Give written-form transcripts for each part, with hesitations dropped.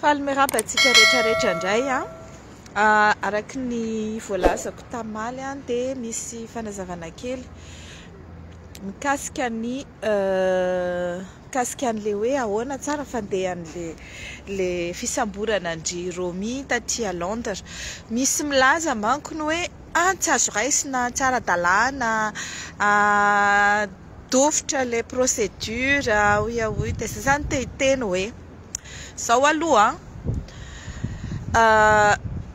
Faly miarahaba antsika rehetra rehetra indray an. Araka ny voalazako tamaly an dia misy fanazavana kely mikasika ny mikasika an'ilay hoe ahoana tsara fandehan'ilay ilay fisamborana an-dry Romy taty à Londres. Misy milaza manko ny hoe ah tsy azo raisina, tsy ara-dalàna, dofotra ilay procédure hoy aho hoy. Dia izay izany te hiteny hoe Izao aloha an,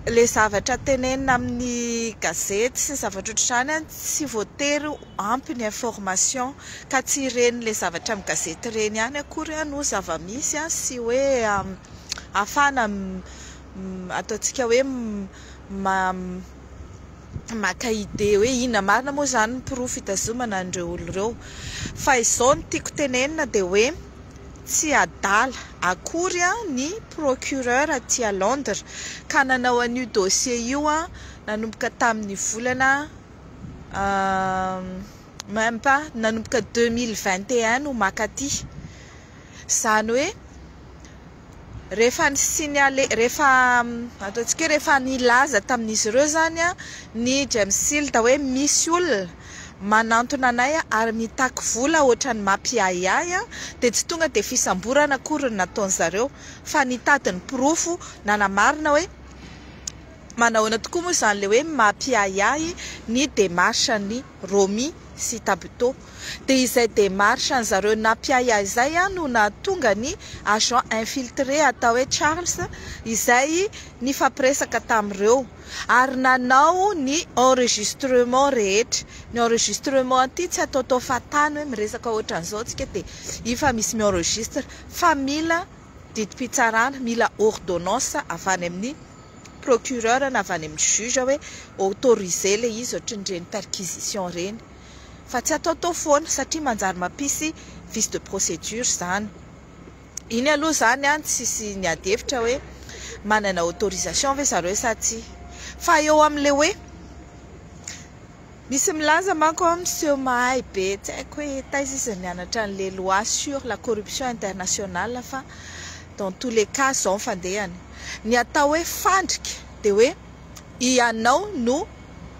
ilay zavatra tenenina amin'ny gazety sy ny zavatra ohatr'izany an, tsy voatery ho ampy ny information. Ka tsy ireny ilay zavatra amin'ny gazety ireny ihany akory no zava-misy sy hoe ahafahana ataontsika hoe maka idée hoe inona marina moa izany ny porofo hitazomana an'ireo olona ireo. Fa izao no tiako tenenina dia hoe. Tsy adala akory ny procureur aty à Londres ka nanao an'io dossier io nanomboka tamin'ny volana même pas nanomboka 2021 no maka aty. Izany hoe rehefa ni-signaler rehefa ataontsika hoe rehefa nilaza tamin'izy ireo izany ny James Hild hoe misy olona manantona anay ary mitaky vola ohatran'ny mampiahiahy dia tsy tonga dia fisamborana akory no nataon'zareo fa nitady ny porofo nanamarina hoe manahoana tokoa moa izany ilay hoe mampiahiahy ny démarche ny Romy sy Tabuteau. Dia izay démarche an'zareo nampiahiahy izay no nahatonga ny agent infiltré atao hoe Charles izay nifampiresaka tamin'ireo ary nanao ny enregistrement rehetra. Ny enregistrement ity tsy ataotao fahatany hoe miresaka ohatran'izao tsika dia efa misy mi-enregistre fa mila didim-pitsarana, mila ordonnance avy any amin'ny procureur na avy any amin'ny juge hoe autorisé ilay izy ohatran'ireny perquisition ireny. Fa tsy ataotao foana satria manjary mampisy vice de procédure izany. Iny aloha izany an tsisy niady hevitra hoe manana autorisation ve zareo sa tsia. Fa eo amin'ilay hoe misy milaza manko ao miseho mahay be tsy haiko hoe taiza izy nianatra an'ilay loi sur la corruption internationale fa dans tous les cas izao ny fandehany. Ny atao hoe fandrika dia hoe ianao no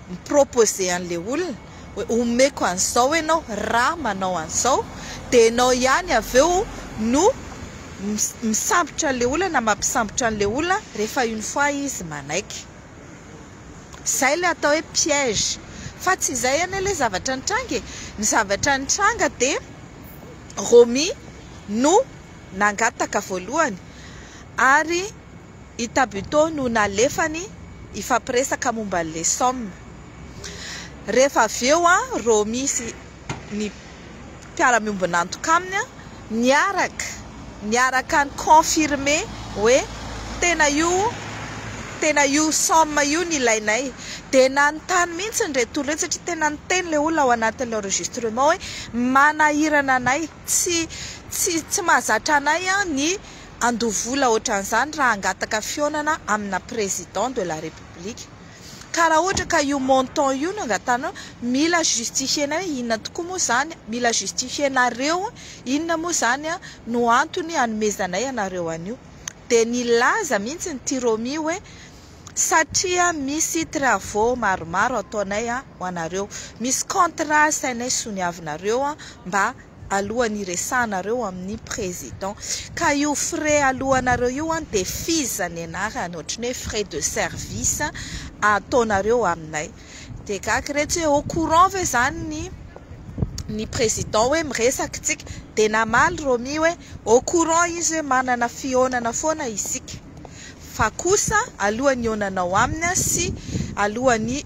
mi-proposer an'ilay olona hoe omeko an'izao ianao raha manao an'izao dia ianao ihany avy eo no misambotra an'ilay olona na mampisambotra an'ilay olona rehefa une fois izy manaiky. Izay ilay atao hoe piège. Fa tsy izay anie ilay zavatra nitranga e! Ny zavatra nitranga dia Romy no nangataka voalohany ary i Tabuteau no nalefany hifampiresaka momba an'ilay somme. Rehefa avy eo Romy sy ny mpiara-miombon'antoka aminy niaraka niaraka ni-confirmer hoe tena io tena io somme io no ilainay. Dia nanontany mihitsy ireto olona ireto satria tena niteny ilay olona ao anatin'ilay enregistrement hoe manahirana anay, tsy tsy tsy mahazatra anay ny Handoa vola ohatran'izany raha hangataka fihaonana amina président de la république. Ka raha ohatra ka io montant io no angatahanao, mila justifier-na hoe inona tokoa moa izany, mila justifier-nareo inona moa izany no antony hanomezanay anareo an'io. Dia nilaza mihitsy ny Tiromi hoe satria misy travaux maromaro ataonay ho anareo. Misy contrat asainay soniavinareo mba alohan'ny hiresahanareo amin'ny président. Ka io frais alohanareo io an dia fees ny anarany, ohatran'ny hoe frais de service ataonareo aminay. Dia gaga ireto hoe au courant ve izany ny ny président hoe miresaka isika? Dia namaly Romy hoe au courant izy hoe manana fihaonana foana isika. Fa kosa alohan'ny hihaonanao aminy sy alohan'ny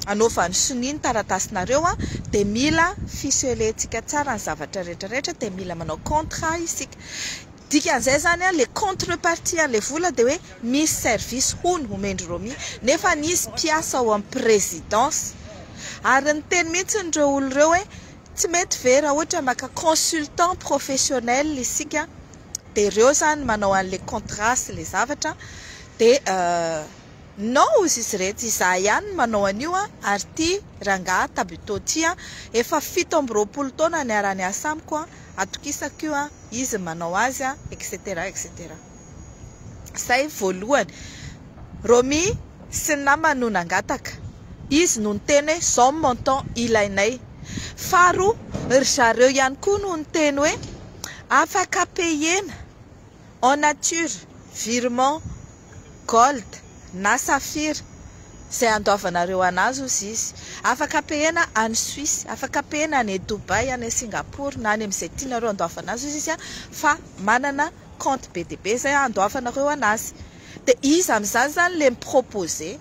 hanaovany sonia ny taratasinareo dia mila ficeler-tsika tsara ny zavatra rehetra rehetra dia mila manao contrat isika. Dikan'izay izany ilay contrepartie an'ilay vola dia hoe misy service hono omen-dry Romy nefa nisy mpiasa ao amin'ny présidence. Ary niteny mihitsy ireo olona ireo hoe tsy mety ve raha ohatra maka consultant professionnel isika dia ireo izany manao an'ilay contrat sy ilay zavatra dia non hozy izy ireto, izaho ihany no manao an'io ary ity rangahy Tabuteau ity efa 27 taona niara-niasa amiko, atokisako io, izy no manao azy etc etc. Izay voalohany. Romy sy ny namany no nangataka. Izy no niteny hoe izao ny montant ilainay. Faharoa, ry zareo ihany koa no niteny hoe afaka payena en nature, virement, gold na saphir izay andoavanareo anazy hozy izy. Afaka payena any Suisse, afaka payena any Dubaï, any Singapour na any amin'izay tianareo andoavana azy hozy izy fa manana compte be dia be izay andoavanareo anazy. Dia iza amin'izany izany ilay mi-proposer?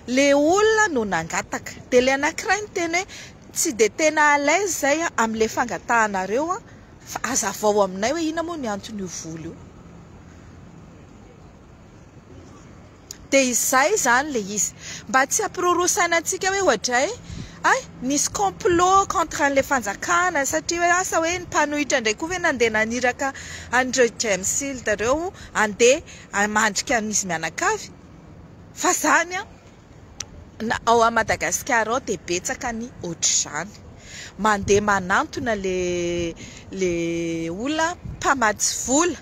Ilay olona no nangataka. Dia ilay anankiray niteny hoe tsy dia tena à l'aise izay amin'ilay fangatahanareo fa hazavao aminay hoe inona moa ny anton'io vola io. Dia izay izany ilay izy. Mba tsy hampiroroa saina antsika hoe oadray, hay nisy complot contre an'ilay fanjakana satria hoe asa hoe ny mpanohitra indray koa ve nandeha naniraka an'ireo James Hild ireo handeha hamandrika an'izy mianakavy. Fa izany an, na ao à Madagasikara ao dia betsaka ny ohatr'izany. Mandeha manantona le le olona mpamatsy vola,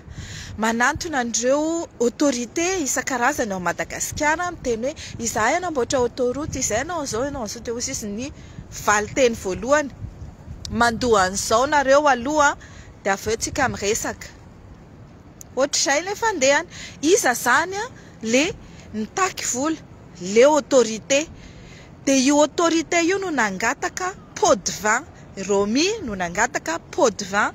manantona an'ireo autorité isan-karazany ao Madagasikara miteny hoe izahay hanamboatra autoroute, izahay hanao an'izao, hanao an'izao, dia hoy sisa ny valin-teny voalohany, mandoa an'izao nareo aloha dia avy eo tsika miresaka. Ohatr'izay ilay fandehany. Iza izany le nitaky vola? Le autorité. Dia io autorité io no nangataka pot de vin. Romy no nangataka pot de vin.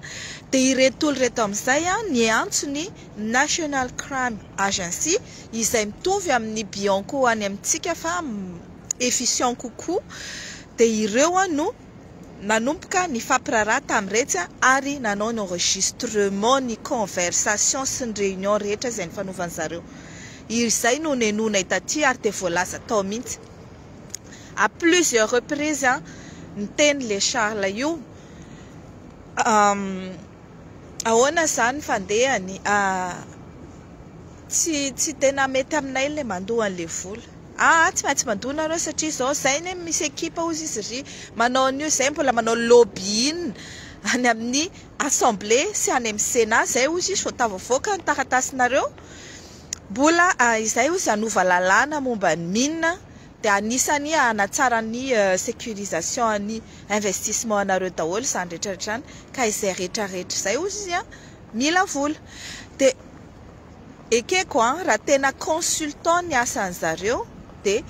Dia ireto olona ireto amin'izay niantso ny National Crime Agency izay mitovy amin'ny Bianco any amintsika fa efficient kokoa. Dia ireo no nanomboka nifampiraharaha tamin'iretsy ary nanao ny enregistrement ny conversation sy ny réunion rehetra izay nifanaovan'ny zareo. Izay no nenoinay taty ary dia voalaza tao mihitsy. À plusieurs reprises niteny le Charles io ahoana izany ny fandehany, tsy tsy tena mety aminay ilay mandoa an'ilay vola. Aa tsy maintsy mandoa nareo satria izao izay anie misy ekipa hozy izy ry manao an'io izay mbola manao lobbying any amin'ny assemblée sy any amin'ny sénat izay hozy izy vao tafavoaka ny taratasinareo. Mbola izay hozy hanova lalàna momba ny mine dia anisany hanatsara ny sécurisation ny investissement anareo daholo izany rehetra rehetra izany ka izay rehetra rehetra izay hozy izy mila vola. Dia ekeko an, raha tena consultant ny asan'zareo dia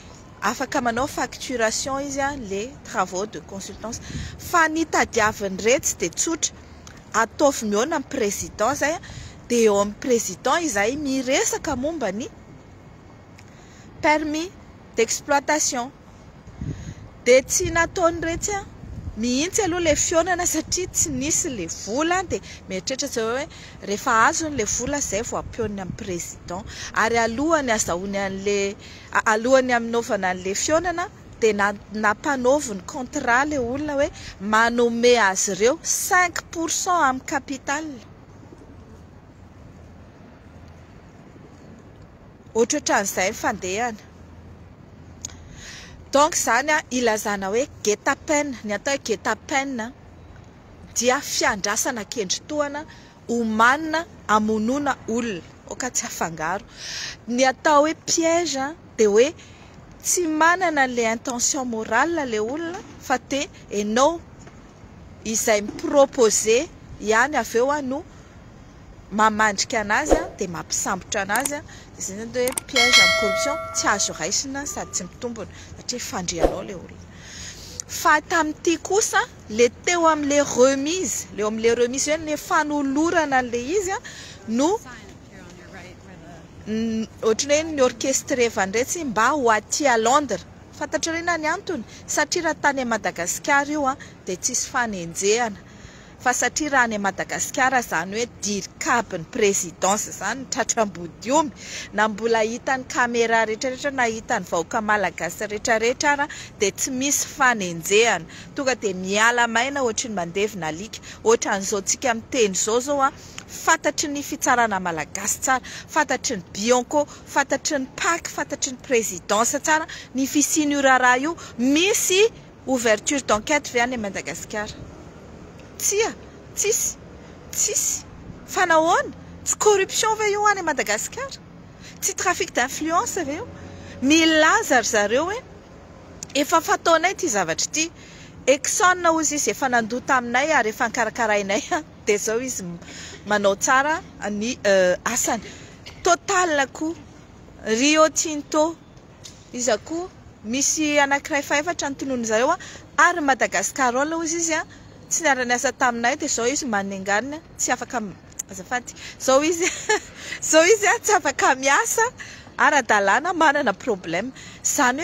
afaka manao facturation izy an, les travaux de consultance. Fa ny tadiavin'iretsy dia tsotra, ataovy mihaona amin'ny président zay an, dia eo amin'ny président izahay miresaka momba ny permis d'exploitation. Dia tsy nataon'iretsy an mihitsy aloha ilay fihaonana satria tsy nisy ilay vola dia mieritreritra zareo hoe rehefa azony ilay vola izay vao ampihaoniny amin'ny président. Ary alohan'ny azahoany an'ilay alohan'ny hanaovana an'ilay fihaonana dia nampanaoviny contrat ilay olona hoe manome azy ireo 5% amin'ny capital. Ohatrohatran'izay ny fandehany. Donc izany an, ilazana hoe guet-apens, ny atao hoe guet-apens dia fiandrasana kendritohana omanina hamonoana olona. Aoka tsy hafangaro. Ny atao hoe piège dia hoe tsy manana an'ilay intention morale ilay olona fa te ianao izay mi-proposer ihany avy eo no mamandrika anazy dia mampisambotra anazy. Dia izay izany atao hoe piège amin'ny corruption, tsy azo raisina sady tsy mitombina satria fandrianao ilay olona. Fa tamin'ity kosa ilay teo amin'ilay remise, ilay eo amin'ilay remise hoe ilay fanolorana an'ilay izy no ohatran'ny hoe ni-orchestrer-van-dretsy mba ho aty à Londres. Fantatrareo inona ny antony? Satria raha tany Madagasikara io dia tsisy fanenjehana. Fa satria raha any Madagasikara izany hoe dircab ny présidence izany ny tratra ambodiomby na mbola hitan'ny caméra rehetrarehetra na hitan'ny vahoaka malagasy rehetrarehetra ara dia tsy misy fanenjehana. Tonga dia miala maina ohatry ny mandevina alika. Ohatran'izao tsika miteny izao izao an, fantatry ny fitsarana malagasy tsara, fantatry ny Bianco, fantatry ny Pac, fantatry ny présidence tsara ny fisian'io raharaha io. Misy ouverture d'enquête ve any Madagasikara? Tsia, tsisy, tsisy. Fa nahoana? Tsy corruption ve io any Madagasikara? Tsy trafic d'influence ve io? Milaza ry zareo hoe efa fataonay ity zavatra ity. Exxon hozy izy efa nandoa taminay ary efa nikarakarainay, dia zao izy manao tsara ny asany. Total koa, Rio Tinto, iza koa, misy anankiray fahefatra ny tonony zareo a. Ary Madagascar Oil hozy izy a tsy niara-niasa taminay, dia zao izy manenganina, tsy afaka, azafady, zao izy a tsy afaka miasa ara-dalàna, manana problème zany hoe.